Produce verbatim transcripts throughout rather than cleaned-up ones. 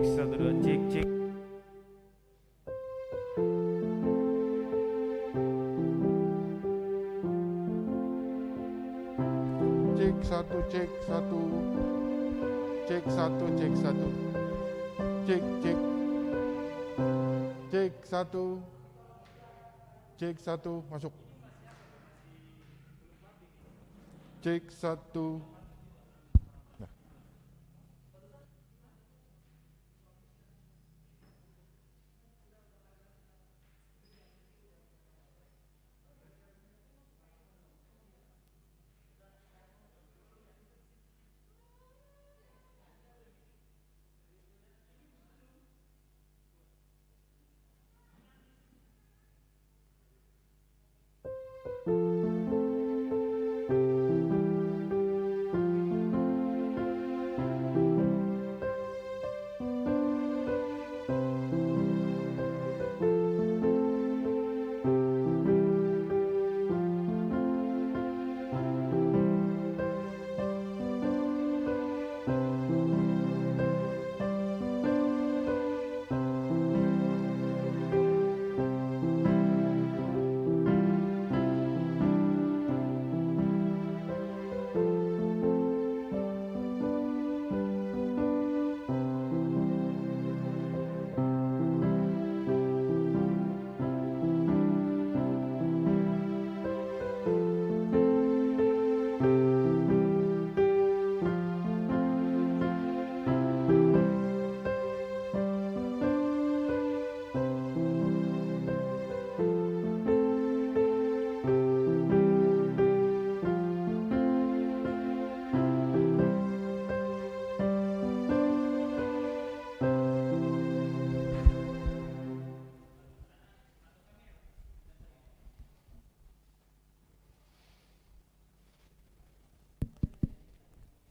Satu, dua, cek, cek. Cek satu, cek satu. Cek satu, cek satu. Cek, cek. Cek satu. Cek satu, masuk. Cek satu. Nah.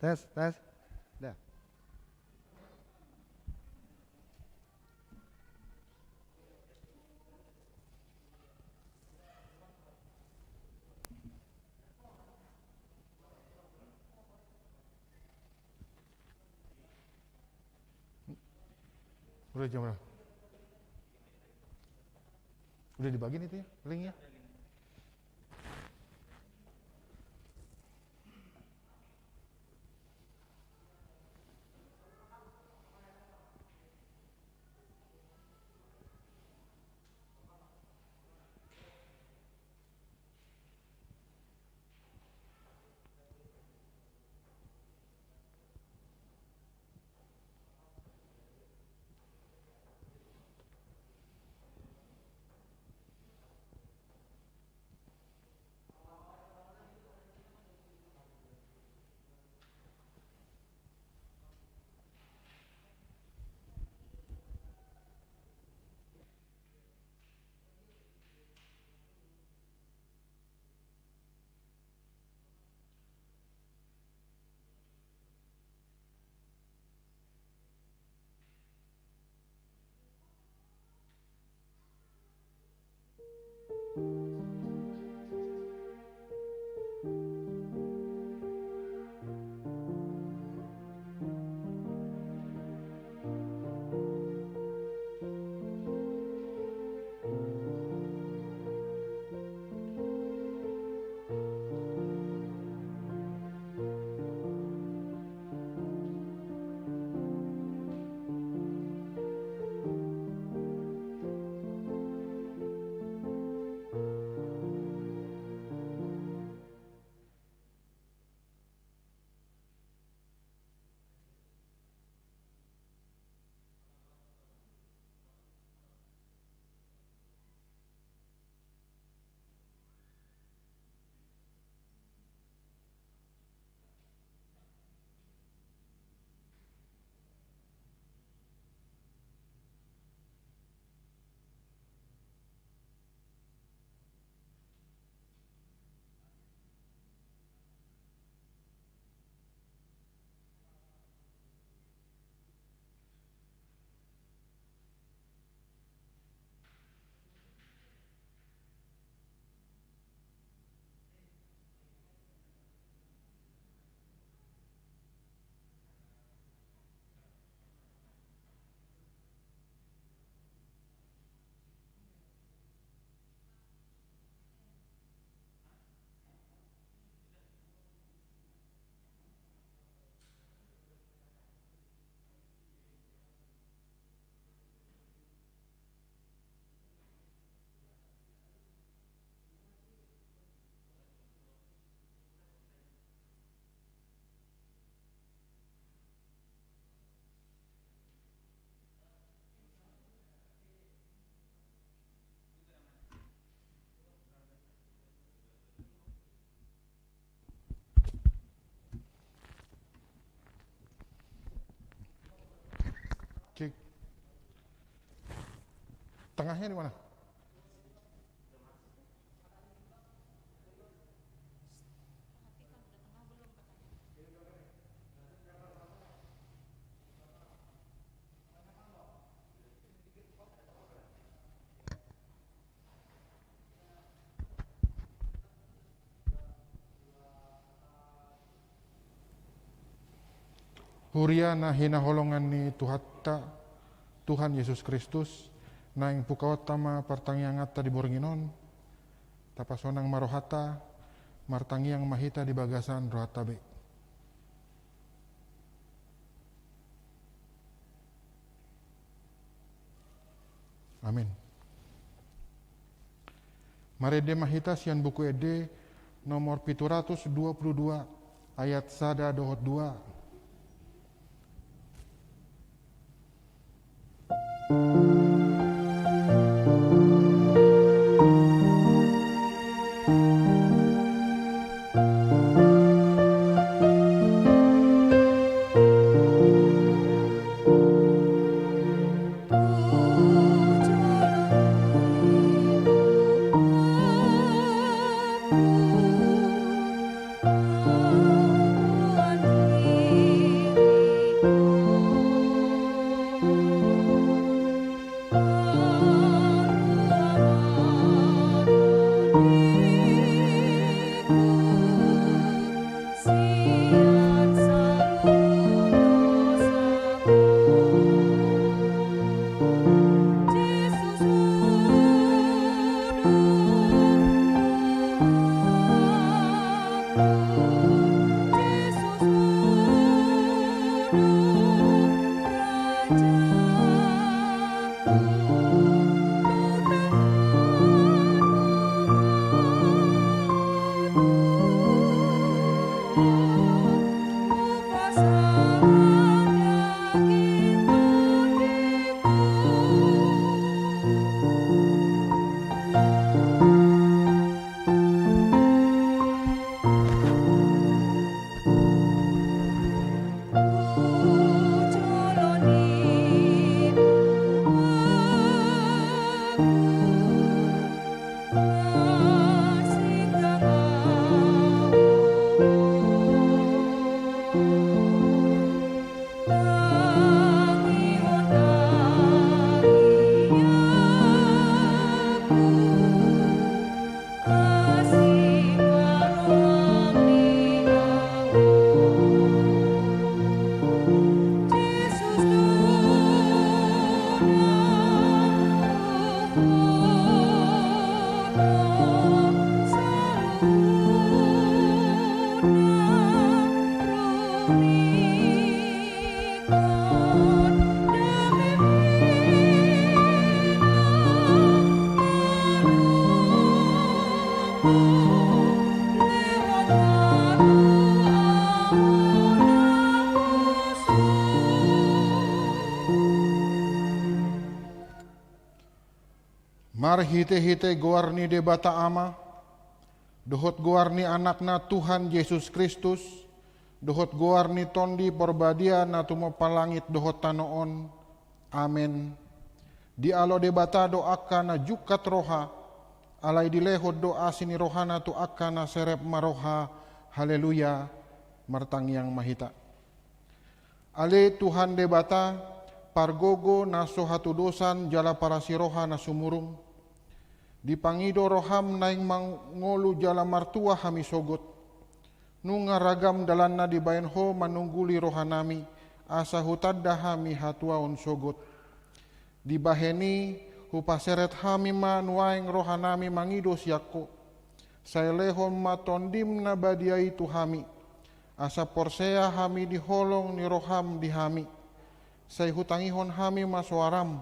Tes, tes. Dah. Udah jam berapa? Udah dibagi nih tuh ya, link ya. Tengahnya di mana? Huria na hinaholongan ni Tuhanta, Tuhan Yesus Kristus, naeng pukaonta ma partangianganta di borngin on, tapasonang ma rohanta, martangiang ma hita di bagasan rohanta be. Amin. Marende ma hita sian Buku Ende nomor pitu ratus dua puluh dua, ayat sada dohot dua. Marhitehite goar ni Debata Ama, dohot goar ni Anakna Tuhan Jesus Kristus, dohot goar ni Tondi Porbadia na tumompa langit dohot tano on. Amen. Dialo Debata do angka na jungkat roha, alai dilehon do asi ni rohana tu angka na serep marroha. Haleluya. Martangiang ma hita. Ale Tuhan Debata, pargogo na so hatudosan jala parasiroha na sumurung, dipangido roham naeng mangolu jala martua hami sogot. Nunga ragam dalanna dibahen Ho manungguli rohanami, asa hutanda hami hatuaon sogot. Dibahen i, hupaseret hami ma nuaeng rohanami mangido sian Ho. Sai lehon ma Tondim na badia i tu hami, asa porsea hami di holong ni roham di hami. Sai hutangihon hami ma soaram,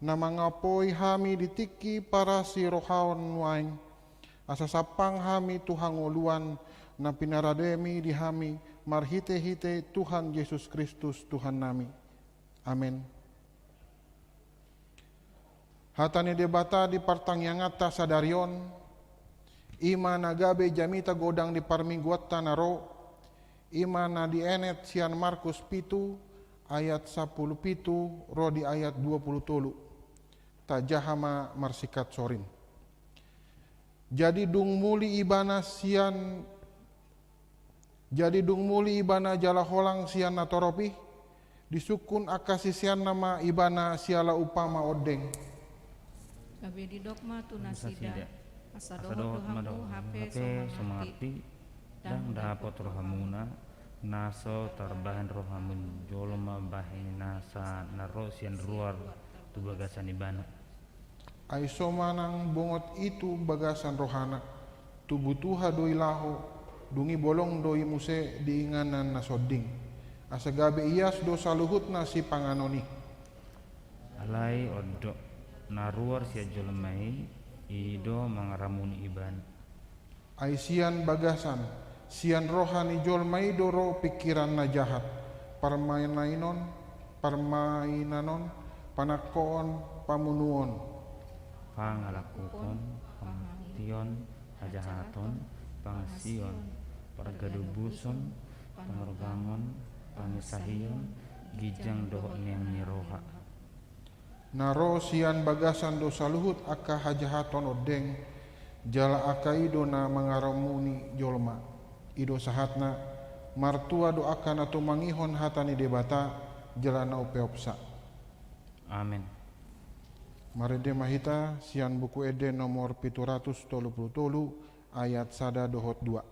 na mangampoi hami di tingki parasirohaon nuaeng, asa sampang hami tu hangoluan na pinarademi di hami marhitehite Tuhan Jesus Kristus Tuhannami. Amen. Hata ni Debata di partangianganta sadari on, i ma na gabe jamita godang di parmingguanta na ro, i ma na dienet sian Markus pitu ayat sampulu pitu ro di ayat dua pulu tolu. tajaha ma marsingkat sorin. Jadi dung muli ibana sian, jadi dung muli ibana jala holang sian natorop i, disungkun angka siseanna ma ibana siala umpama ondeng. Gabe didok ma tu nasida, asa dohot ma do hamu hape so mangarti, ndang dapot rohamuna, na so tarbahen roha ni jolma bahen nasa na ro sian ruar tu bagasan ibana. Ai so manang bongot i tu bagasan rohana, tubu tuha do i laho, dung i bolong do i muse di inganan na sonding. Asa gabe ias do saluhutna sipanganon i. Alai on do, na ruar sian jolma i, i do mangaramuni ibana. Ai sian bagasan, sian roha ni jolma i do ro pingkiran na jahat, parmainainon, parmainanon, panangkoon, pamunuon, pangalangkupon, pamateion, hajahaton, pangansion, pargadobuson, pangarbangon, pangisahion, ginjang dohot niang ni roha. Na ro sian bagasan do saluhut angka hajahaton ondeng, jala angka i do na mangaramuni jolma. I do sahatna, martua do angka na tumangihon hata ni Debata, jala na umpeopsa. Amen. Marende ma hita sian Buku Ende nomor pitu ratus tolu pulu tolu, ayat sada dohot dua.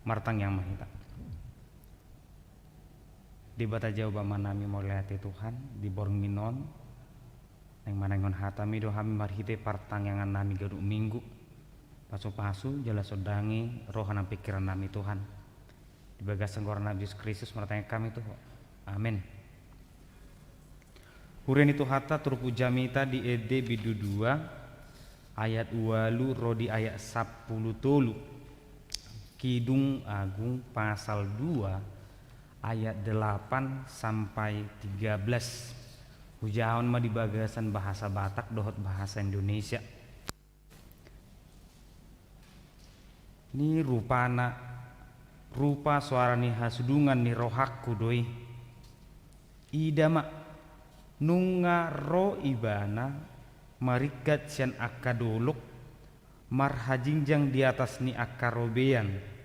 Martangiang ma hita. Debata Jahowa Amanami, mauliate Tuhan, di borngin on naeng manangihon hataMi do hami marhite partangiangannami ganup minggu. Pasupasu jala sondangi roha nang pingkirannami Tuhan. Di bagasan goarNa Jesus Kristus martangiang hami tu Ho. Amen. Huria ni Tuhanta, turpuk jamita di Ende bindu dua ayat ualu ro di ayat sampulu tolu. Kidung Agung pasal dua ayat delapan sampai tiga belas. Hujahahon ma di bagasan bahasa Batak dohot bahasa Indonesia. Ni rupana, rupa soara ni hasudungan ni rohangku do i. Ida ma, nunga ro ibana maringkat sian angka dolok, marhajingjang di atas ni angka robean.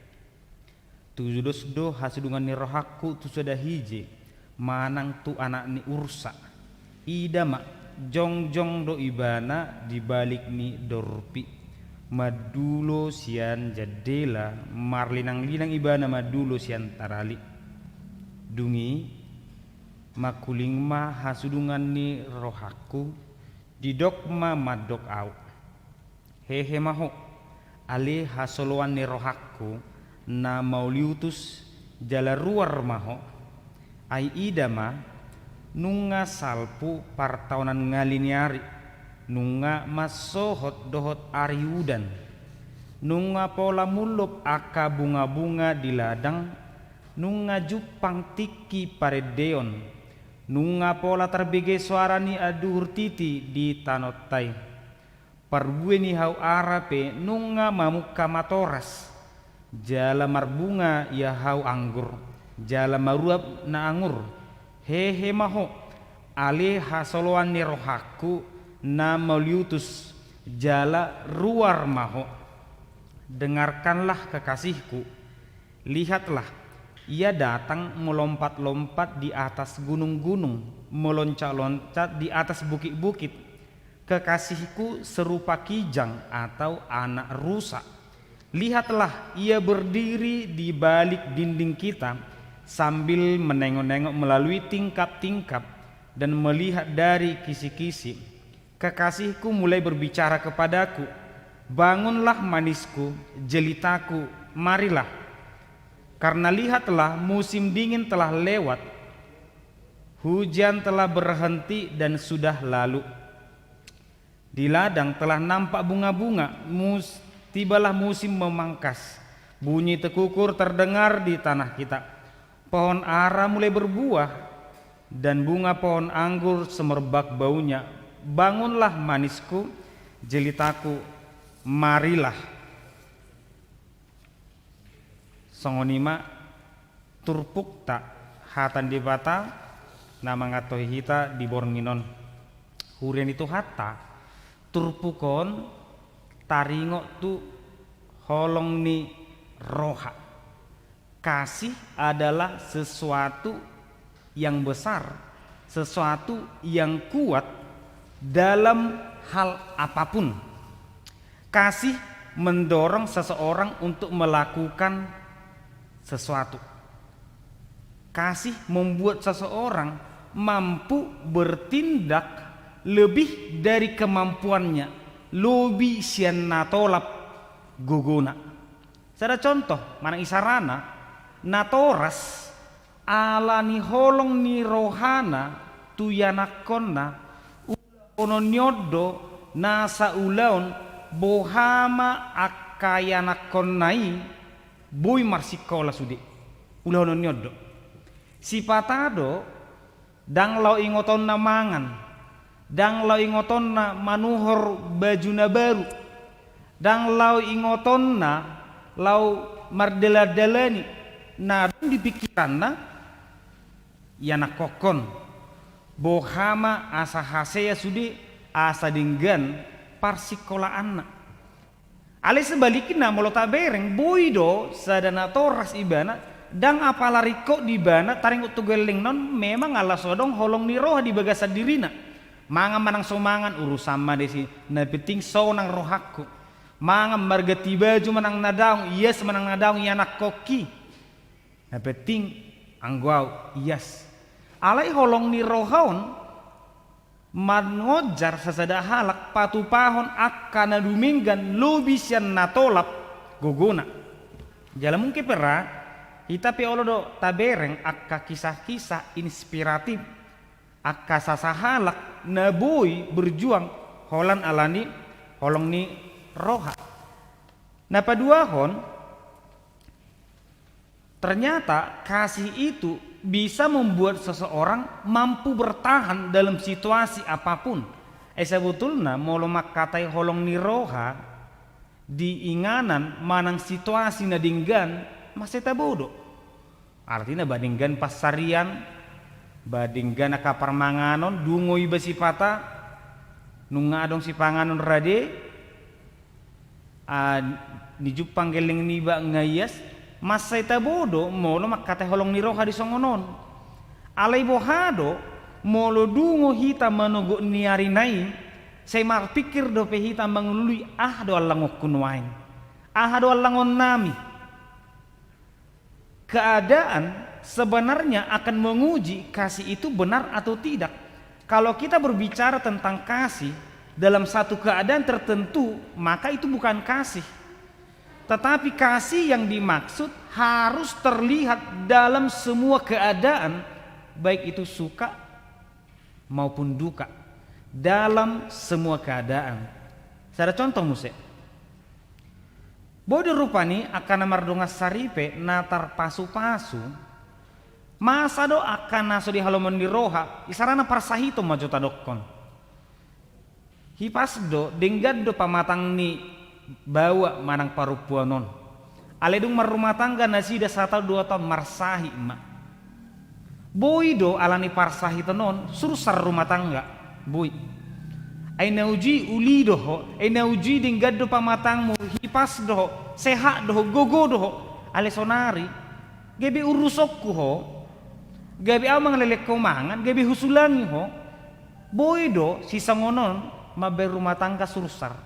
Tudos do hasudungan ni rohangku tu sada hije, manang tu anak ni ursa. Ida ma, jongjong do ibana di balik ni dorpi, mandulo sian jandela, marlinanglinang ibana mandulo sian tarali. Dung i, mangkuling ma hasudungan ni rohangku, didok ma mandok ahu: Hehe ma ho, Ale hasoloan ni rohangku, na mauliutus jala ruar ma ho. Ai ida ma, nunga salpu partaonan ngali ni ari, nunga mansohot dohot ari udan. Nunga pola mullop angka bunga-bunga di ladang, nunga jumpang tingki parendeon. Nunga pola tarbege soara ni anduhur titi di tano on. Parbue ni hau ara pe nunga mamungka matoras, jala marbunga ia hau anggur, jala maruap na angur. Hehe ma ho, ale hasoloan ni rohangku, na mauliutus, jala ruar ma ho. Dengarkanlah, kekasihku. Lihatlah, ia datang melompat-lompat di atas gunung-gunung, meloncat-loncat di atas bukit-bukit. Kekasihku serupa kijang atau anak rusa. Lihatlah, ia berdiri di balik dinding kita, sambil menengok-nengok melalui tingkap-tingkap dan melihat dari kisi-kisi. Kekasihku mulai berbicara kepadaku, "Bangunlah, manisku, jelitaku, marilah. Karena lihatlah, musim dingin telah lewat, hujan telah berhenti dan sudah lalu. Di ladang telah nampak bunga-bunga, mus-, tibalah musim memangkas. Bunyi tekukur terdengar di tanah kita. Pohon ara mulai berbuah, dan bunga pohon anggur semerbak baunya. Bangunlah, manisku, jelitaku, marilah." Songon i ma turpukta, hata ni Debata na mangantohi hita di borngin on. Huria ni Tuhanta, turpuk on taringot tu holong ni roha. Kasih adalah sesuatu yang besar, sesuatu yang kuat dalam hal apapun. Kasih mendorong seseorang untuk melakukan sesuatu. Kasih membuat seseorang mampu bertindak lebih dari kemampuannya, lobi sian na tolap gogona. Sada contoh, manang isarana, natoras ala ni holong ni rohana tu ianakkonna, ulahonon ni on do nasa ulaon boha ma angka ianakkonna i boi marsikola sude. Ulahonon ni on do. Sipata do, ndang laho ingotonna mangan, ndang laho ingotonna manuhor baju na baru, ndang laho ingotonna laho mardalan-dalani, na adong di pikiranna ianakkon on. Boha ma asa hasea sude, asa denggan parsikolaanna. Alai sebalikna, molo tabereng, boi do sada natoras ibana, ndang apala ringkot di ibana taringot tu gellengna on, memang ala so adong holong ni roha di bagasan dirina. Mangan manang so mangan, urusan ma disi, na penting sonang rohangku. Mangan marganti baju manang na daong, ias manang na daong ianakkon i. Na penting anggo au ias. Alai holong ni roha on mangonjar sasada halak patupahon angka na dumenggan lobi sian na tolap gogona. Jala mungkin pe ra, hita pe olo do tabereng angka kisah-kisah inspiratif, angka sasahalak na boi berjuang holan ala ni holong ni roha. Na paduahon, ternyata kasih itu bisa membuat seseorang mampu bertahan dalam situasi apapun. Eh, sebetulna molo mangkatai holong ni roha di inganan manang situasi na denggan, mansai tabo do. Artina ba denggan pansarian, ba denggan angka parmanganon, dungo iba sipata, nunga adong sipanganon rade, ah, nijumpang gelleng niba nga ias, mansai tabo do molo mangkatai holong ni roha di songon on. Alai boha do molo dungo hita manogot ni ari nai, sai marpikir dope hita mangulului, aha do allangonku nuaeng, aha do allangonnami. Keadaan sebenarnya akan menguji kasih itu benar atau tidak. Kalau kita berbicara tentang kasih dalam satu keadaan tertentu, maka itu bukan kasih. Tetapi kasih yang dimaksud harus terlihat dalam semua keadaan, baik itu suka maupun duka, dalam semua keadaan. Sada contoh muse. Boi do rupani angka na mardongan saripe na tarpasupasu, masa do angka na so di halomoan ni roha, isarana parsahiton ma jo tadokkon. Hipas do, denggan do pamatang ni baoa manang parompuan on. Alai dung marrumah tangga nasida sataon dua taon, marsahit ma. Boi do ala ni parsahiton on sursar rumah tangga. Boi. Ai na uju i uli do ho, ai na uju i denggan do pamatangmu, hipas do ho, sehat do ho, gogo do ho. Alai sonari gabe urusonku ho, gabe ahu mangalehon ho mangan, gabe husulangi ho. Boi do sisongon on mambahen rumah tangga sursar.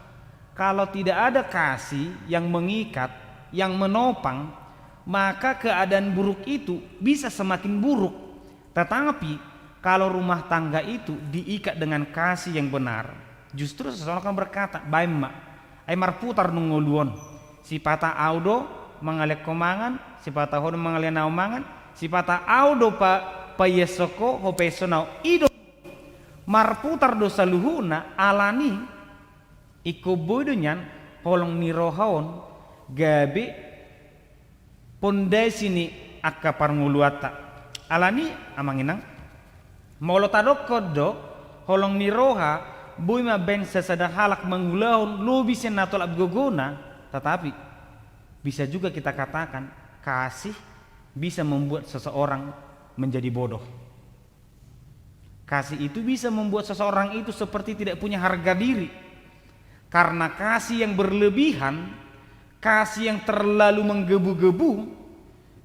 Kalau tidak ada kasih yang mengikat, yang menopang, maka keadaan buruk itu bisa semakin buruk. Tetapi kalau rumah tangga itu diikat dengan kasih yang benar, justru seseorang akan berkata, "Baen ma, ai marputar do ngolu on. Sipata ahu do mangalehon ho mangan, sipata ho do mangalehon ahu mangan, sipata ahu do pa-, paiashon ho, ho paiashon ahu." I do marputar do saluhutna, ala ni ingkon boi do nian holong ni roha on gabe pondasi ni angka parngoluanta. Ala ni, amang inang, molo tadokkon do holong ni roha boi mambahen sasada halak mangulahon lobi sian na tolap gogona, tetapi bisa juga kita katakan kasih bisa membuat seseorang menjadi bodoh. Kasih itu bisa membuat seseorang itu seperti tidak punya harga diri. Karena kasih yang berlebihan, kasih yang terlalu menggebu-gebu,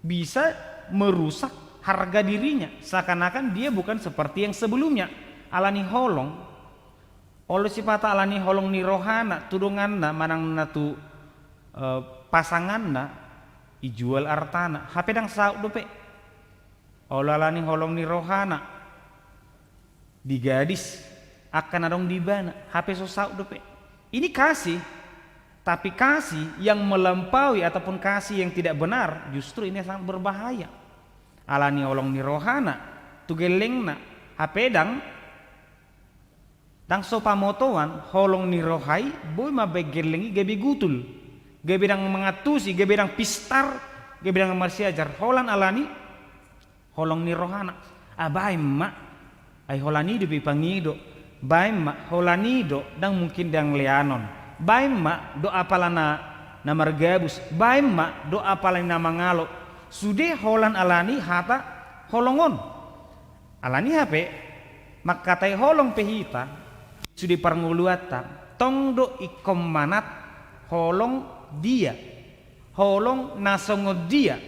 bisa merusak harga dirinya, seakan-akan dia bukan seperti yang sebelumnya. Ala ni holong, olo sipata ala ni holong ni rohana tu donganna manang na tu, eh, pasanganna, ijual artana, hape ndang saut dope. Olo ala ni holong ni rohana, digadis angka na adong di ibana, hape so saut dope. Ini kasih, tapi kasih yang melampaui ataupun kasih yang tidak benar, justru ini sangat berbahaya. Ala ni holong ni rohana tu gellengna, hape ndang Ndang so pamotoan, holong ni roha i boi mambahen gelleng i gabe gutul, gabe ndang mangantusi, gabe ndang pistar, gabe ndang marsiajar, holan ala ni holong ni rohana. Ah, baen ma, ai holan i dope pangido, baen ma, holan i do ndang mungkin ndang leanon, baen ma, do apala na, na margabus, baen ma, do apala na mangalo, sude holan ala ni hata holong on. Ala ni hape, mangkatai holong pe hita, sude parngoluanta, tong do ingkon manat holong dia, holong na songon dia,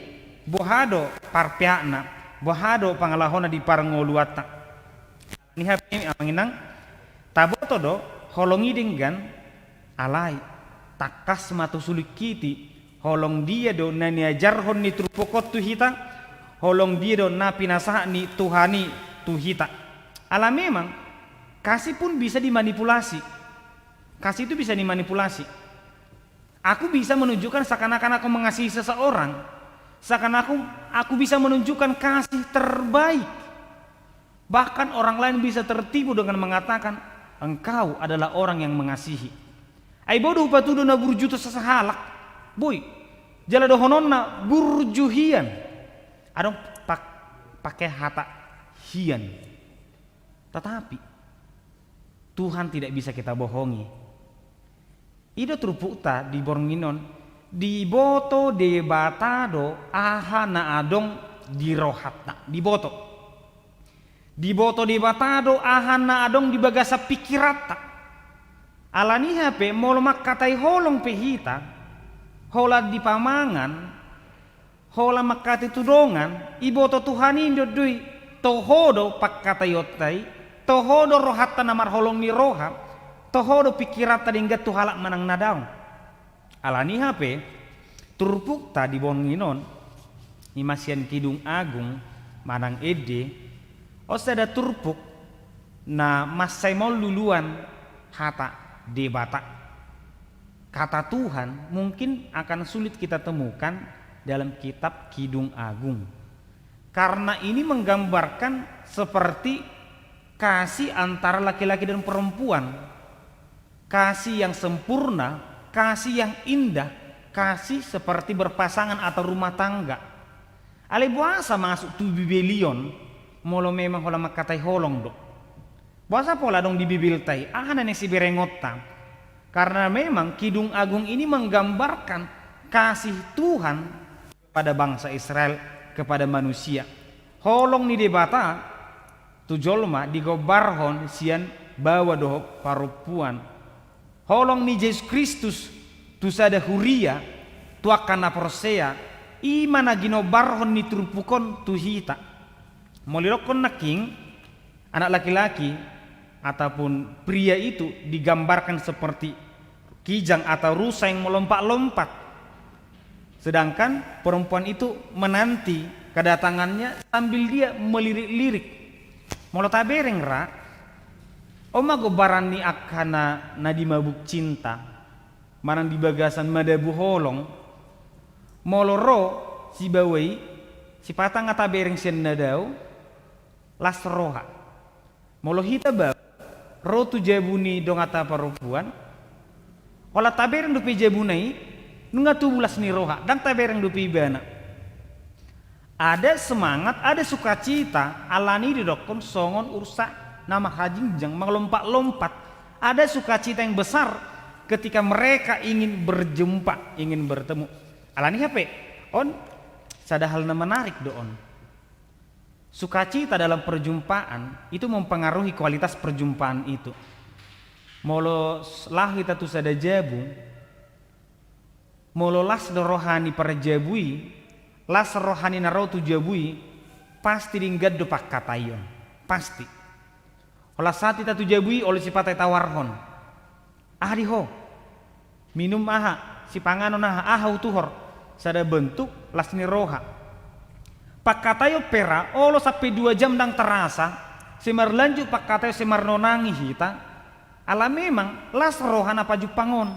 boha do parpeakna, boha do pangalahona di parngoluanta. Ala ni hape, amang inang, taboto do holong i denggan, alai tangkas ma tu sulingkiti, holong dia do na niajarhon ni turpuk on tu hita, holong dia do na pinasahat ni Tuhan i tu hita. Ala memang, kasih pun bisa dimanipulasi. Kasih itu bisa dimanipulasi. Aku bisa menunjukkan seakan-akan aku mengasihi seseorang, seakan aku, aku bisa menunjukkan kasih terbaik. Bahkan orang lain bisa tertipu dengan mengatakan, "Engkau adalah orang yang mengasihi." Ai boi do hupatudu na burju tu sasahalak. Boi. Jala dohononna burju hian. Adong pak-, pake hata hian. Tetapi Tuhan tidak bisa kita bohongi. I do turpukta di borngin on, diboto Debata do aha na adong di rohanta, diboto. Diboto Debata do aha na adong di bagasan pingkiranta. Ala ni hape molo mangkatai holong pe hita, holan di pamangan, holan mangkatai tu dongan, iboto Tuhan i do, do i, toho do pangkataionta i, toho do rohanta na marholong ni roha, toho do pingkiranta denggan tu halak manang na daong. Ala ni hape, turpukta di borngin on, i ma sian Kidung Agung manang ende, on sada turpuk na mansai maol luluan hata Debata. Kata Tuhan mungkin akan sulit kita temukan dalam kitab Kidung Agung. Karena ini menggambarkan seperti kasih antara laki-laki dan perempuan. Kasih yang sempurna, kasih yang indah, kasih seperti berpasangan atau rumah tangga. Alai boasa masuk tu Bibel on, molo memang holan mangkatai holong do. Boasa pola adong di Bibelta i, aha na naeng siberengonta? Karena memang Kidung Agung ini menggambarkan kasih Tuhan kepada bangsa Israel, kepada manusia. Holong ni Debata tu jolma digombarhon sian baoa dohot parompuan. Holong ni Jesus Kristus tu sada huria, tu angka na porsea, i ma na ginombarhon ni turpuk on tu hita. Molo didokkon nangkin, anak laki-laki ataupun pria itu digambarkan seperti kijang atau rusa yang melompat-lompat. Sedangkan perempuan itu menanti kedatangannya sambil dia melirik-lirik. Molo tabereng ra, on ma gombaran ni angka na, na di mabuk cinta, manang di bagasan madabu holong. Molo ro sibaoa i, sipata nga tabereng sian na dao, las roha. Molo hita baoa, ro tu jabu ni donganta parompuan, holan tabereng dope jabuna i, nunga tubu las ni roha, ndang tabereng dope ibana. Ada semangat, ada sukacita, alani didokkon songon rusa na marhajingjang, melompat-lompat. Ada sukacita yang besar ketika mereka ingin berjumpa, ingin bertemu. Alani hape, on sada hal na menarik do on. Sukacita dalam perjumpaan itu mempengaruhi kualitas perjumpaan itu. Molo s-, laho hita tu sada jabu, molo las do roha ni parjabu i, las roha ni na ro tu jabu i, pasti denggan do pangkataion. Pasti. Holan sahat hita tu jabu i, olo sipata tawarhon. Aha di ho? Minum aha? Sipanganon aha? Aha hutuhor? Sada bentuk las ni roha. Pangkataion pe ra, olo sampe dua jam ndang tarasa, sai marlanjut pangkataion, sai marnonangi hita. Ala memang las roha na pajumpang on.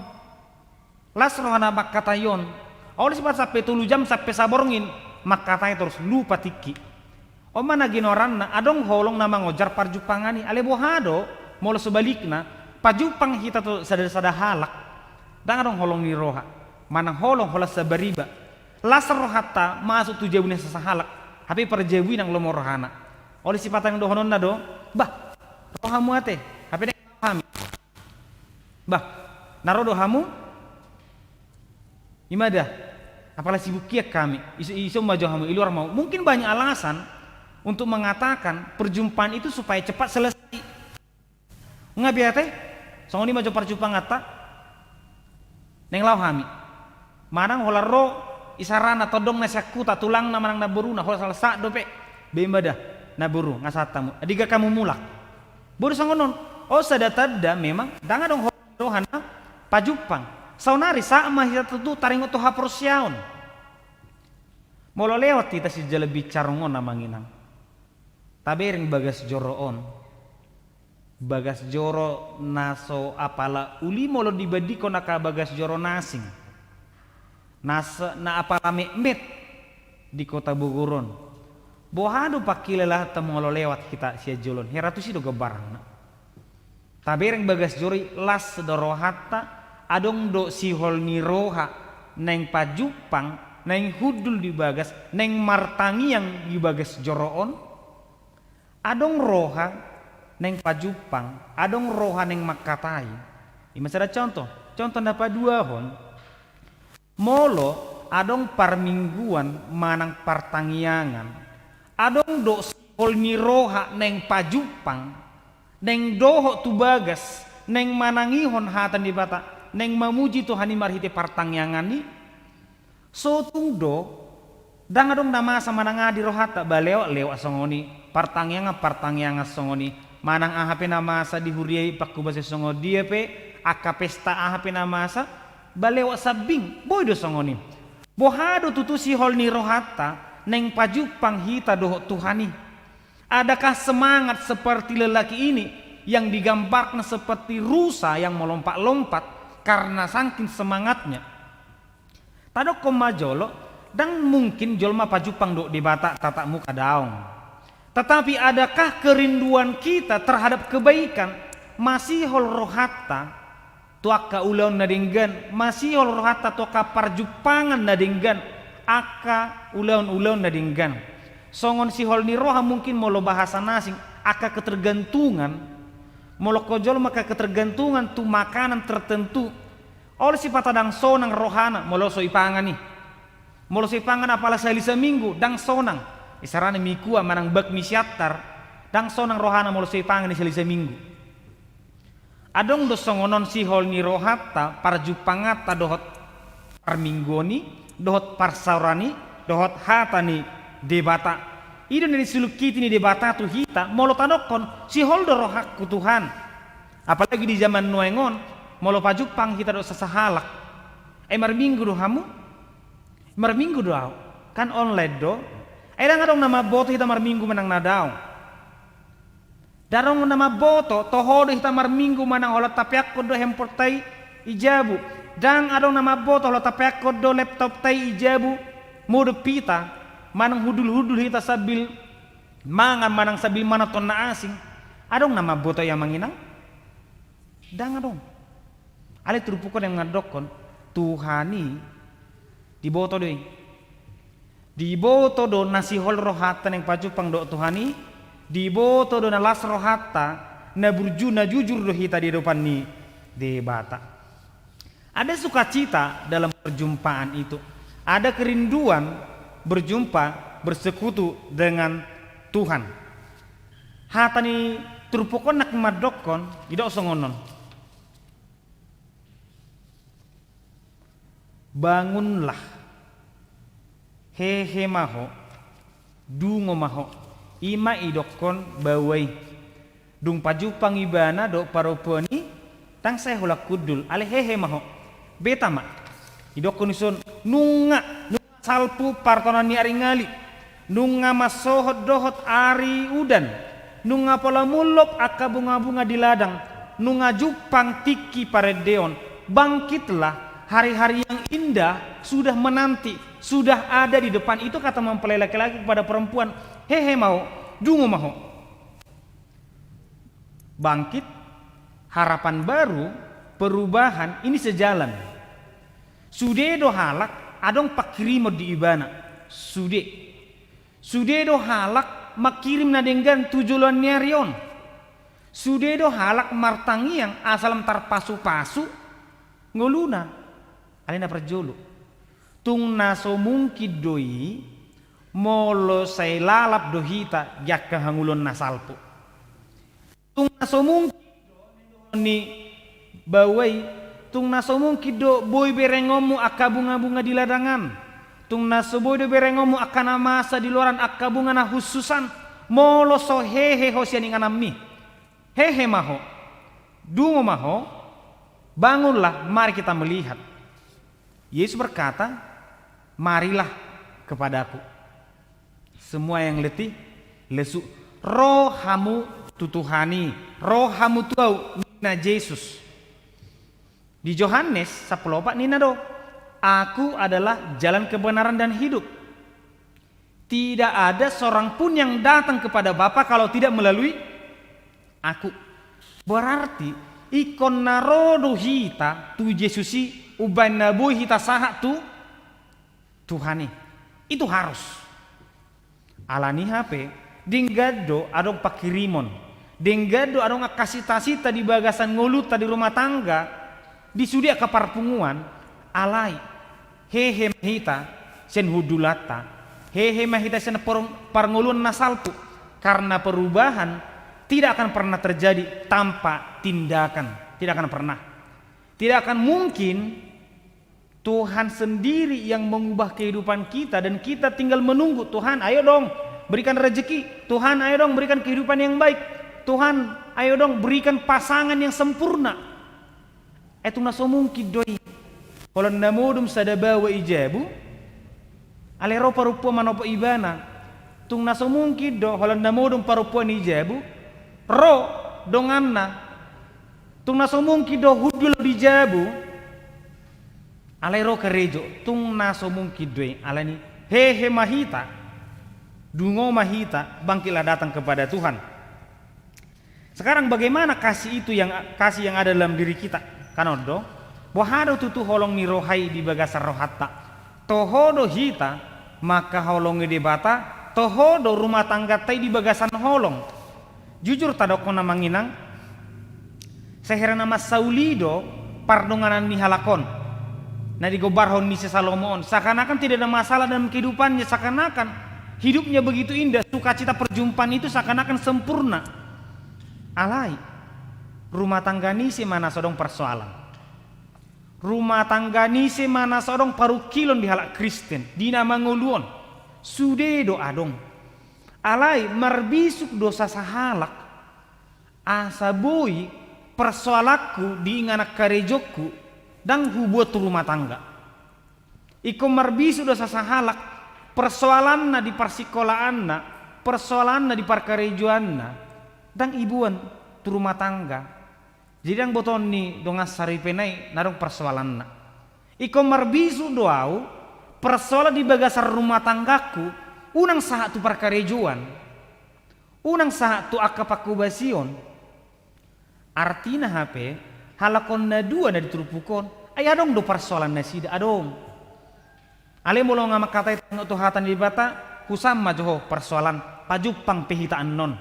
Las roha na mangkatai on. Olo sipata sampe tolu jam, sampe saborngin, mangkatai torus, lupa tingki. On ma na ginoaranna, adong holong na mangonjar parjumpangan i. Alai boha do, molo sebalikna, pajumpang hita tu sada-sada halak, ndang adong holong ni roha, manang holong holan sabariba. Las rohanta masuk tu jabu ni sasahalak, hape parjabu i ndang lomo rohana. Olo sipata naeng dohononna do, bah, ro hamu ate, hape naeng hami. Bah, na ro do hamu? I ma da. Apala sibuk hian hami. Iso, iso ma jo hamu, i luar ma. Mungkin banyak alasan untuk mengatakan perjumpaan itu supaya cepat selesai. Nga be ate? Songon i ma jo parjumpanganta. Naeng laho hami. Manang holan ro isarana tondong na sian huta, tulangna manang namboruna, holan sahat dope. Bah, i ma da, namboru, nga sahat hamu. Diga hamu mulak. Boi do songon on. On sada tanda memang ndang adong holong ni roha na pajumpang. Saonari sahat ma hita tutu taringot tu haporseaon. Molo lewat hita sijalo bicara on, amang inang, tabereng bagas joro on. Bagas joro na so apala uli molo dibandingkon angka bagas joro na asing. Na se-, na apala metmet di Kota Bogor on. Boha do pangkilalaanta molo lewat hita sian jolo on? Hera tusi do gambaranna. Tabereng bagas joro i, las do rohanta, adong do sihol ni roha naeng pajumpang, naeng hundul di bagas, naeng martangiang di bagas joro on. Adong roha naeng pajumpang, adong roha naeng mangkatai. I ma sada contoh. Contoh na paduahon, molo adong parmingguan manang partangiangan, adong do sihol ni roha naeng pajumpang, naeng dohot tu bagas, naeng manangihon hata ni Debata, naeng mamuji Tuhan i marhite partangiangan i, so tung do, ndang adong na masa manang aha di rohanta, bah lewat, lewat songon i, partangiangan, partangiangan songon i, manang aha pe na masa di huria i, pangkobasan songon dia pe, angka pesta aha pe na masa, bah lewat sambing, boi do songon i. Boha do tutu sihol ni rohanta, naeng pajumpang hita dohot Tuhan i? Adakah semangat seperti lelaki ini yang digambarkan seperti rusa yang melompat-lompat, Karena sangkin semangatnya. Tadokkon ma jolo, ndang mungkin jolma pajumpang dohot Debata tatap muka, daong. Tetapi adakah kerinduan kita terhadap kebaikan masihol rohanta tu angka ulaon na denggan, masihol rohanta tu angka parjumpangan na denggan, angka ulaon-ulaon na denggan. Songon sihol ni roha mungkin molo bahasa na asing, angka ketergantungan, molo angka jolma angka ketergantungan tu makanan tertentu, olo sipata ndang sonang rohana molo so ipangan i. Molo so ipangan apala sahali saminggu, ndang sonang. Isarana mikua manang bakmi Siantar, ndang sonang rohana molo so ipangan i sahali saminggu. Adong do songon on sihol ni rohanta, parjumpanganta dohot parmingguon i, dohot parsaoran i, dohot hata ni Debata. I do na nisulingkiti ni Debata tu hita, molo tadokkon, sihol do rohangku Tuhan. Apalagi di zaman nuaeng on, molo pajumpang hita dohot sasahalak. Ai marminggu do hamu? Marminggu do ahu. Kan online do. Ai ndang adong na mamboto hita marminggu manang na daong. Ndang adong na mamboto, toho do hita marminggu manang holan tapeakkon do handphoneta i jabu. Ndang adong na mamboto holan tapeakkon do laptopta i jabu. Modom hita, manang hundul-hundul hita sambil mangan manang sambil manonton na asing. Adong na mamboto i, amang inang? Ndang adong. Alai turpuk on naeng mandokkon, Tuhan i diboto do i. Diboto do na sihol rohanta naeng pajumpang dohot Tuhan i, diboto do na las rohanta, na burju, na jujur do hita di adopan ni Debata. Ada sukacita dalam perjumpaan itu. Ada kerinduan berjumpa, bersekutu dengan Tuhan. Hata ni turpuk on naeng mandokkon, didok songon on. Bangunlah. Hehe ma ho. Dungo ma ho. I ma idokkon baoa i. Dung pajumpang ibana dohot parompuan i, ndang sai holan hundul, alai hehe ma ho. Beta ma. Idokkon dison, nunga, nunga salpu partonaan ni ari ngali. Nunga mansohot dohot ari udan. Nunga pola mullop angka bungabunga di ladang. Nunga jumpang tingki parendeon. Bangkitlah, hari-hari yang indah sudah menanti, sudah ada di depan. Itu kata mempelai laki-laki kepada perempuan. Hehe ma ho, dungo ma ho. Bangkit, harapan baru, perubahan, ini sejalan. Sude do halak adong pangkirimon di ibana. Sude. Sude do halak mangkirim na denggan tu joloan ni ari on. Sude do halak martangiang asa lam tarpasupasu ngoluna. Alai na parjolo, tung na so mungkin do i molo sai lalap do hita di angka hangoluan na salpu. Tung na so mungkin do, ni baoa i, tung na so mungkin do boi berengonmu angka bungabunga di ladang an. Tung na so boi do berengonmu angka na masa di luaran, angka bunga na hushus an. Molo so hehe ho sian ingananmi. Hehe ma ho. Dungo ma ho. Bangunlah, mari kita melihat. Yesus berkata, marilah kepadaku. Semua yang letih, lesu, ro hamu tu Tuhan i, ro hamu tu ahu, ninna Jesus. Di Johannes sampulu opat ninna do, Aku adalah jalan, kebenaran, dan hidup. Tidak ada seorang pun yang datang kepada Bapa kalau tidak melalui Aku. Berarti, ingkon na ro do hita tu Jesus i, umbahen na boi hita sahat tu Tuhan i. Itu harus. Alani i hape, denggan do adong pangkirimon. Denggan do adong angka sita-sita di bagasan ngolunta di rumah tangga, di sude angka parpunguan, alai hehe ma hita sian hundulanta, hehe ma hita sian par-, parngoluan na salpu, karena perubahan tidak akan pernah terjadi tanpa tindakan, tidak akan pernah. Tidak akan mungkin Tuhan sendiri yang mengubah kehidupan kita dan kita tinggal menunggu, "Tuhan, ayo dong, berikan rezeki. Tuhan, ayo dong, berikan kehidupan yang baik. Tuhan, ayo dong, berikan pasangan yang sempurna." Eh, tung na so mungkin do i. Holan na modom sada baoa i jabu, alai ro parompuan manopo ibana. Tung na so mungkin do, holan na modom parompuan i jabu, ro donganna. Tung na so mungkin do hundul di jabu, Alai ro karejo, tung na so mungkin do i, alani hehe ma hita, dungo ma hita, bangkitlah datang kepada Tuhan. Sekarang bagaimana kasih itu yang, kasih yang ada dalam diri kita? Kan on do, boha do tutu holong ni roha i di bagasan rohanta? Toho do hita mangkaholongi Debata, toho do rumah tangganta i di bagasan holong. Jujur tadokkon amang inang, sahira na mansai uli do pardonganan ni halak on na digombarhon ni si Salomo on, seakan-akan tidak ada masalah dalam kehidupannya, seakan-akan hidupnya begitu indah, sukacita perjumpaan itu seakan-akan sempurna. Alai, rumah tangga ni ise ma na so adong persoalan? Rumah tangga ni ise ma na so adong parungkilon di halak Kristen di na mangolu on? Sude do adong. Alai marbisuk do sasahalak asa boi persoalanku di inganan karejongku ndang hubuat tu rumah tangga. Ingkon marbisuk do sasahalak persoalanna di parsikolaanna, persoalanna di parkarejoanna, ndang iboan tu rumah tangga. Jadi ndang botoon ni dongan saripeon i na adong persoalanna. Ingkon marbisuk do ahu persoalan di bagasan rumah tanggaku, unang sahat tu parkarejoan, unang sahat tu angka pangkobasion. Artina hape, halak on na dua na di turpuk on, ai adong do parsoalan nasida, adong. Alai molo nga mangkatai tangihon tu hata ni Debata, husam ma jo ho parsoalan, pajumpang pe hita annon.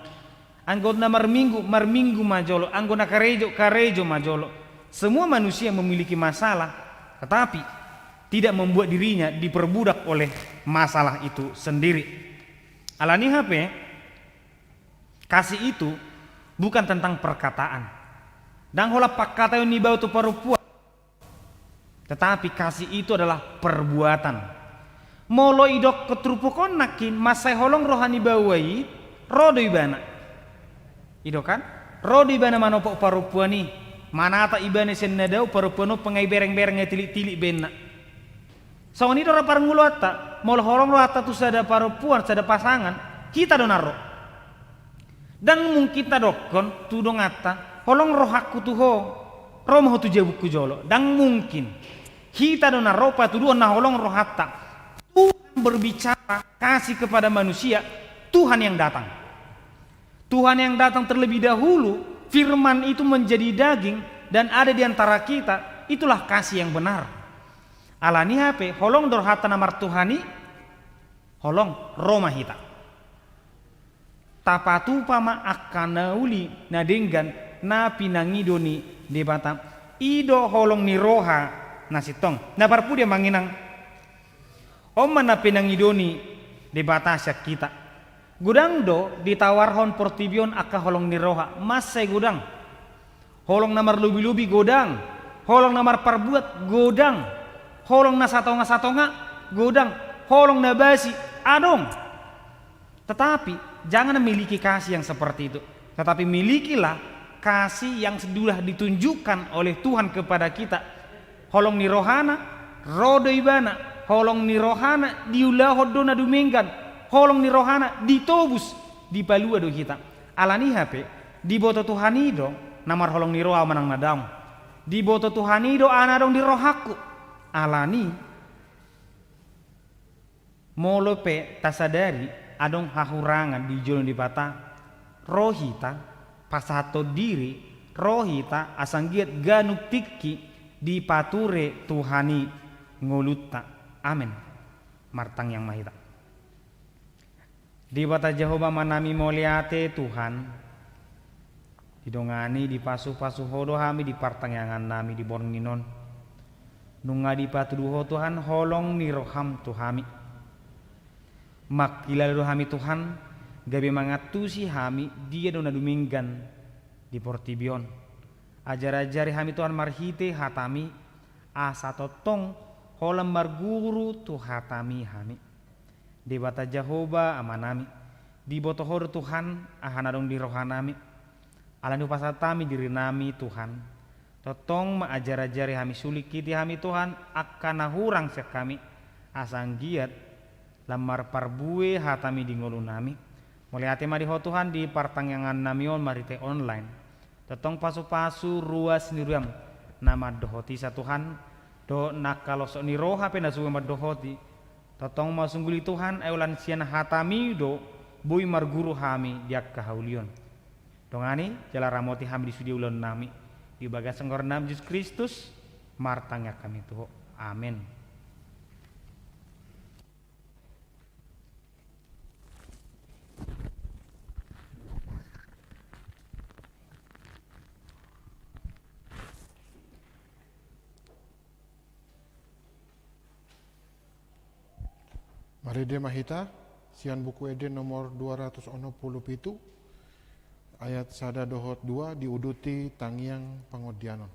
Anggo na marminggu, marminggu ma jolo, anggo na karejo, karejo ma jolo. Semua manusia memiliki masalah, tetapi tidak membuat dirinya diperbudak oleh masalah itu sendiri. Alani hape, kasih itu bukan tentang perkataan. Ndang holan pangkataion ni baoa tu parompuan. Tetapi kasih itu adalah perbuatan. Molo idokkon turpuk on nangkin mansai holong roha ni baoa i, ro do ibana. I do kan? Ro do ibana manopot parompuan i, manata ibana sian na dao, parompuan on pe nga ibereng-bereng, nga itilik-tilik baenna. Songon i do ra parngoluanta, molo holong rohanta tu sada parompuan, sada pasangan, hita do na ro. Ndang mungkin tadokkon tu donganta, holong rohangku tu ho, ro ma ho tu jabungku jolo. Ndang mungkin. Hita do na ro patuduhon na holong rohanta. Tuhan berbicara kasih kepada manusia, Tuhan yang datang. Tuhan yang datang terlebih dahulu, Firman itu menjadi daging dan ada di antara kita, itulah kasih yang benar. Alani hape, holong do rohanta na martuhan i, holong, ro ma hita. Tapatupa ma angka na uli na denggan na pinangido ni Debata. I do holong ni roha na sintong. Na parpudi amang inang. On ma na pinangido ni Debata sian hita. Godang do ditawarhon portibi on angka holong ni roha, mansai godang. Holong na marlobi-lobi godang, holong na marparbuat godang, holong na satonga-satonga godang, holong na basi adong. Tetapi jangan miliki kasih yang seperti itu. Tetapi milikilah kasih yang sudah ditunjukkan oleh Tuhan kepada kita. Holong ni rohana, ro do ibana, holong ni rohana, diulahon do na dumenggan, holong ni rohana, ditobus, dipalua do hita. Alani hape, diboto Tuhan i do, na marholong ni roha manang na daong. Diboto Tuhan i do, aha na adong di rohangku. Alani, molo pe tasadari adong hahurangan di jolo ni Debata, ro hita, pasahathon diri, ro hita, asa anggiat ganup tingki dipature Tuhan i ngolunta. Amen. Martangiang ma hita. Debata Jahowa Amanami, mauliate Tuhan. Didongani, dipasupasu Ho do hami di partangiangannami di borngin on. Nunga dipatudu Ho Tuhan holong ni roham tu hami. Mangkilala do hami Tuhan, gabe mangantusi hami dia do na dumenggan di portibi on. Ajarajari hami Tuhan marhite hatami, asa tongtong holan marguru tu hatami hami. Debata Jahowa Amanami, diboto Ho do Tuhan aha na adong di rohanami. Alani hupasahat hami dirinami Tuhan. Tongtong ma ajarajari hami, sulingkiti hami Tuhan angka na hurang sian hami, asa anggiat lam marparbue hatami di ngolunami. Mauliate ma di Ho Tuhan di partangiangannami on marhite online. Tongtong pasupasu ruas ni roham na mandohoti sa Tuhan, dohot na angka losok ni roha pe na so boi mandohoti. Tongtong ma sungguli Tuhan, ai holan sian hataMi do boi marguru hami di angka haulion. Dongani jala ramoti hami di sude ulaonnami, di bagasan goarNa Jesus Kristus, martangiang hami tu Ho. Amen. Marende ma hita sian Buku Ende nomor dua ratus onom pulu pitu, ayat sada dohot dua, diuduti tangiang pangondianon.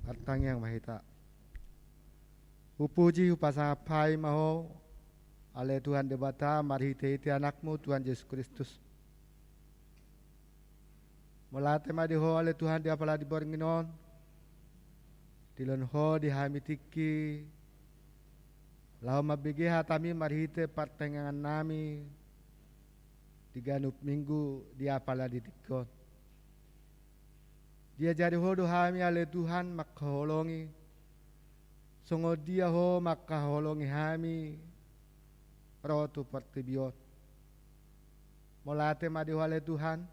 Martangiang ma hita. Hupuji, hupasangap hami ma Ho, ale Tuhan Debata, marhitehite AnakMu, Tuhan Jesus Kristus. Mauliate ma di Ho, ale Tuhan, di apala di borngin on, dilehon Ho di hami tingki, laho mambege hataMi marhite partangiangannami di ganup Minggu di apala di tingki on. Diajari Ho do hami, ale Tuhan, mangkaholongi, songon dia Ho mangkaholongi hami ro tu portibi on. Mauliate ma di Ho, ale Tuhan,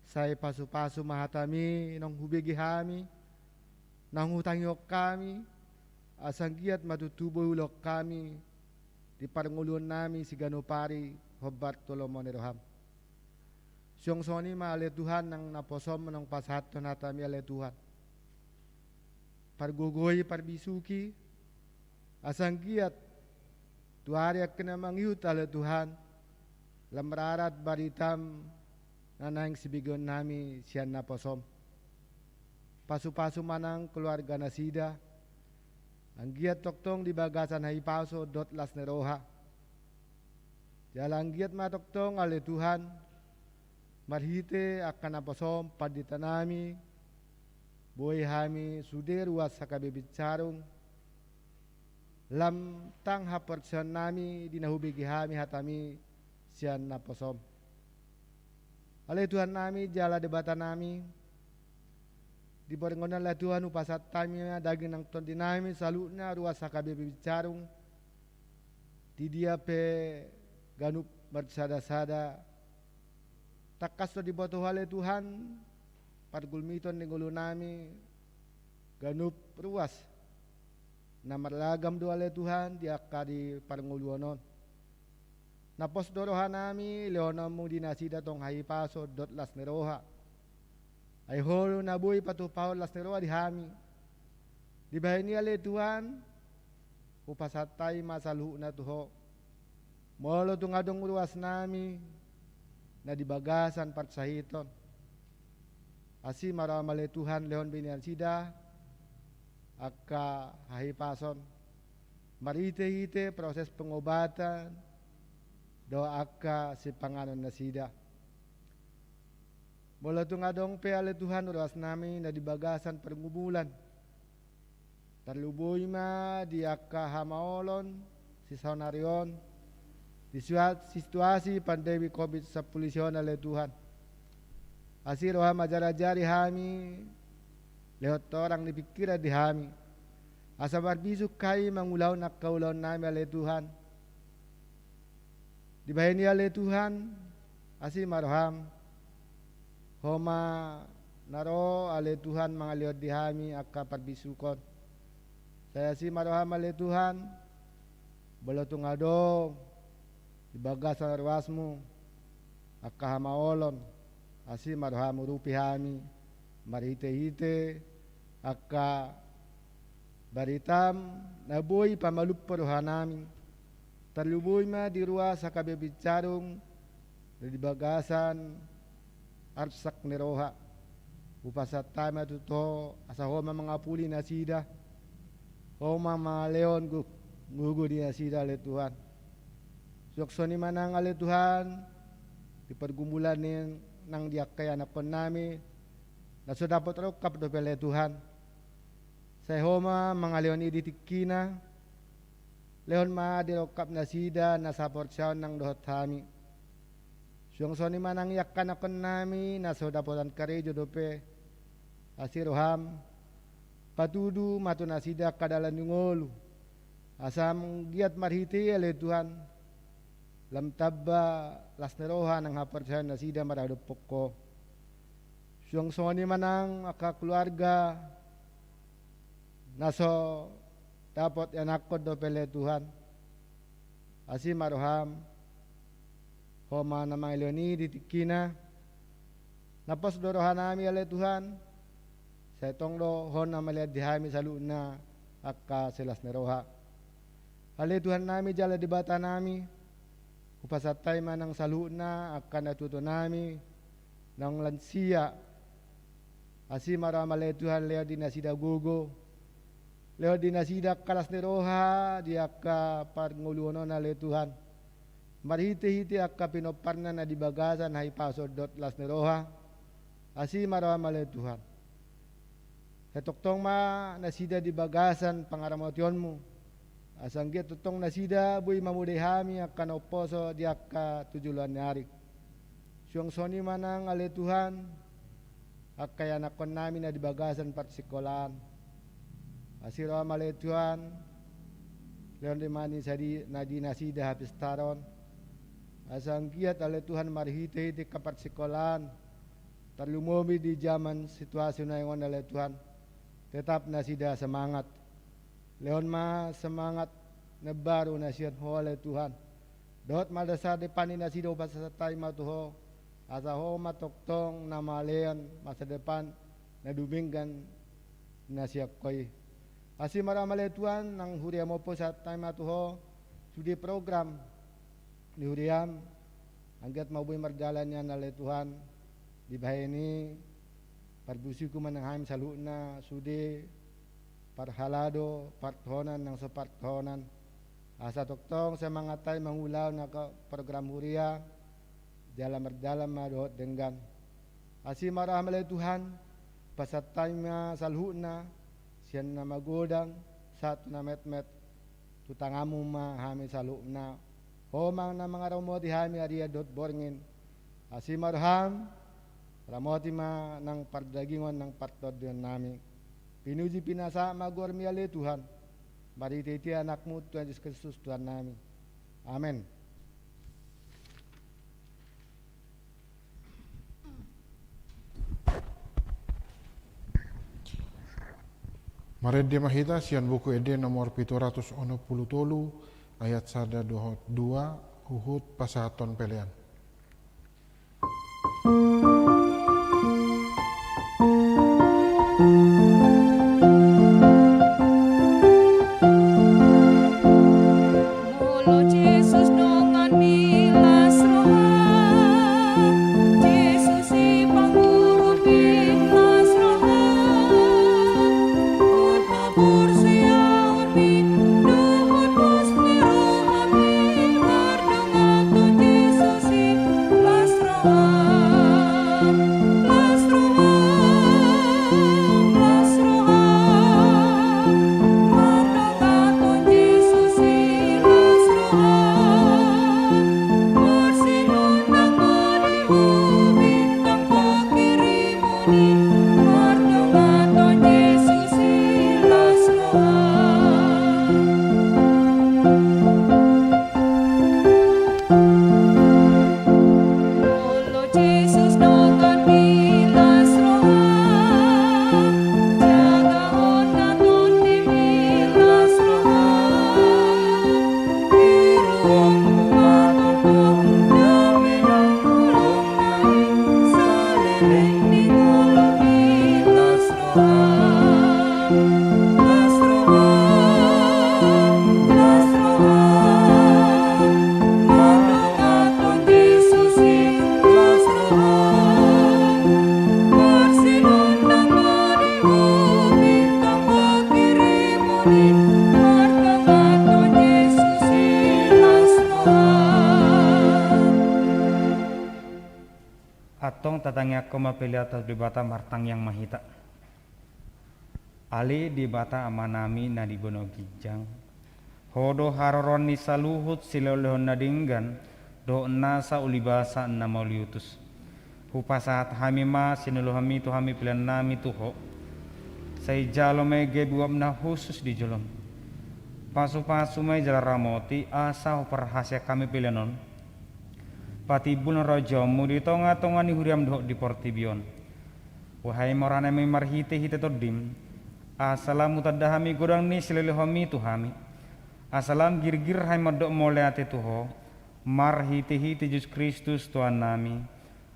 sai pasupasu ma hataMi naung hubege hami, naung hutangihon hami, asa anggiat ma tutu boi ulaon hami di parngoluonnami siganup ari hombar tu lomo ni rohaM. Suang songon i ma, ale Tuhan, nang naposoM naung pasahathon hataMi, ale Tuhan. Pargogoi, parbisuhi, asa anggiat tu ari angka na mangihut, ale Tuhan, lam rarat baritaM na naeng sibegeonnami sian naposoM. Pasupasu ma nang keluarga nasida, anggiat tongtong di bagasan hahipason dohot las ni roha. Jala anggiat ma tongtong, ale Tuhan, marhite angka naposoM, panditanami, boi hami sude ruas H K B Bincarung, lam tang haporseaonnami di na hubege hami hataMi sian naposoM. Ale Tuhannami jala Debatanami, di borngin on, ale Tuhan, hupasahat hami ma daging nang tondinami saluhutna ruas H K B Bincarung, di dia pe ganup marsadasada. Tangkas do diboto Ho, ale Tuhan, pargulmiton ni ngolunami ganup ruas na marragam do, ale Tuhan, di angka di parngoluon on. Na pos do rohanami lehononMu di nasida tong hahipason dohot las ni roha. Ai Ho do na boi patupahon las ni roha di hami. Dibahen i, ale Tuhan, hupasahat hami ma saluhutna tu Ho. Molo tung adong ruasnami na di bagasan parsahiton, asi ma roham ale Tuhan, lehon be nasida angka hahipason marhite-hite proses pengobatan dohot angka sipanganon nasida. Molo tung adong pe ale Tuhan ruasnami na di bagasan pergumulan, tarlumobi ma di angka hamaolon sisaonari on di sua-, situasi pandemi covid sampulu sia on ale Tuhan. Asi roham ajar-ajari hami, lehon torang ni pingkiran di hami, asa marbisuk hami mangulahon angka ulaonnami ale Tuhan. Dibahen i ale Tuhan, asi ma roham, Ho ma na ro ale Tuhan mangalehon di hami angka parbisukon. Sai asi ma roham ale Tuhan, molo tung adong di bagasan ruasmu angka hamaolon, asi ma roham urupi hami marhite-hite angka baritam na boi pamalumhon rohanami. Tarlumobi ma di ruas H K B P Cariung di bagasan arsak ni roha. Hupasahat hami ma tu Ho, asa Ho ma mangapuli nasida, Ho ma mangalehon gu-, gogo di nasida ale Tuhan. Suang songon i ma nang ale Tuhan, di pergumulan ni nang di angka ianakkonnami na so dapot rongkap dope ale Tuhan. Sai Ho ma mangalehon i di tingkina, lehon ma di rongkap nasida nasa haporseaon nang dohot hami. Suang songon i ma nang angka ianakkonnami na so dapotan karejo dope, asi roham, patudu ma tu nasida angka dalan ni ngolu, asa manggiat marhite i ale Tuhan, lam tamba las ni roha nang haporseaon nasida maradophon Ho. Suang songon i ma nang angka keluarga na so dapot ianakkon dope ale Tuhan, asi ma roham, Ho ma na mangalehon i di tingkina. Na pos do rohanami ale Tuhan, sai tong do Ho na mangalean di hami saluhutna angka silas ni roha. Ale Tuhannami jala Debatanami, hupasahat hami ma nang saluhutna angka natuatuanami naung lansia. Asi ma roham ale Tuhan, lehon di nasida gogo, lehon di nasida angka las ni roha di angka parngoluon on ale Tuhan, marhitehite angka pinomparna na di bagasan hahipason dohot las ni roha. Asi ma roham ale Tuhan. Sai tongtong ma nasida di bagasan pangaramotionmu, asa anggiat tongtong nasida boi mamodai hami angka na umposo di angka tu joloan ni ari. Suang songon i ma nang ale Tuhan, angka ianakkonnami na di bagasan parsikolaan. Asi roham ale Tuhan, lehon ma di nasida, na di nasida hapistaron, asa anggiat ale Tuhan marhitehite angka parsikolaan, tarlumobi di jaman situasi nuaeng on ale Tuhan, tetap nasida semangat. Lehon ma semangat na baru na sian Ho ale Tuhan. Dohot masa depan ni nasida hupasahat hami ma tu Ho, asa Ho ma tongtong na mangalean masa depan na dumenggan na sian Ho i. Asi ma roham ale Tuhan, nang huriam on hupasahat hami ma tu Ho, sude program ni huriam, anggiat ma boi mardalan nian ale Tuhan. Dibahen i, parbisuhi ma nang hami saluhutna sude parhalado, partohonan nang so partohonan, asa tongtong semangat hami mangulahon angka program huria, jala mardalan ma dohot denggan. Asi ma roham ale Tuhan, pasahat hami ma saluhutna, sian na magodang sahat tu na metmet, tu tanganmu ma hami saluhutna. Ho ma na mangaramoti hami arian dohot borngin. Asi ma roham, ramoti ma nang pardagingon nang partondionnami. Pinuji pinasahat ma goarmi ale Tuhan, marhitehite Anakmu Tuhan Jesus Kristus Tuhannami. Amen. Marende ma hita sian Buku Ende nomor pitu ratus onom pulu tolu, ayat sada dohot dua, huhut pasahathon pelean. Ho ma pelean tu Debata, martangiang ma hita. Ale Debata Amanami na di banua ginjang, Ho do haroroan ni saluhut silehonlehon na denggan dohot nasa ulibasa na mauliutus. Hupasahat hami ma silehonlehonmi tu hami peleannami tu Ho. Sai jalo ma i gabe uap na hushus di jolom. Pasupasu ma i jala ramoti asa huparhaseang hami pelean on patimbul harajaonmu di tongatonga ni huriam dohot di portibi on. Boha hami ma rohanami marhitehite Tondim, asa lam hutanda hami godang ni silehonlehonmi tu hami, asa lam girgir hami mandok mauliate tu Ho, marhitehite Jesus Kristus Tuhannami.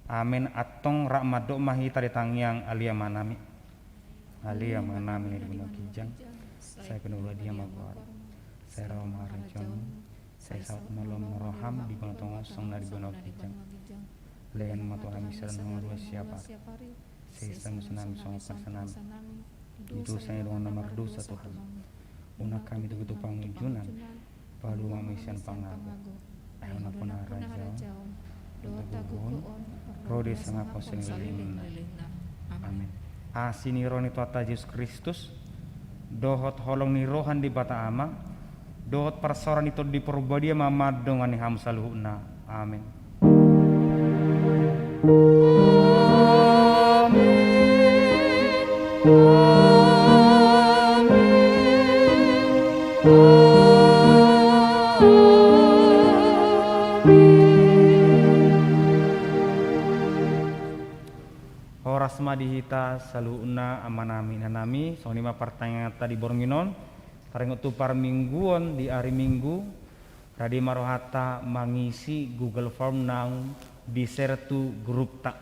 Amen. Antong rap mandok ma hita di tangiang Ale Amanami. Ale Amanami na di banua ginjang, sai pinarbadia ma goarmu, sai ro ma harajaonmu, sai saut ma lomo ni roham di banua tonga on songon na di banua ginjang. Lehon ma tu hami sadari on hangoluan siapari. Sesa ma muse hami songon panesanami di dosa ni dongan na mardosa tu hami. Unang hami togihon tu pangunjunan, palua ma hami sian pangago. Ai Ho nampuna harajaon, dohot hagogoon, ro di sangap on saleleng ni lelengna. Amen. Asi ni roha ni Tuhanta Jesus Kristus, dohot holong ni roha ni Debata Ama, dohot parsaoran ni Tondi Parbadia ma mandongani hamu saluhutna. Amen. Horas ma di hita saluhutna, amanami, inanami. Songon i ma partangianganta di borngin on. Taringot tu parmingguon di ari Minggu, rade ma rohanta mangisi Google Form naung di-share tu grupta.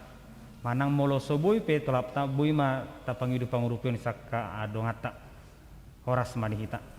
Manang molo so boi pe tolapta, boi ma tapangido pangurupion sian angka donganta. Horas ma di hita.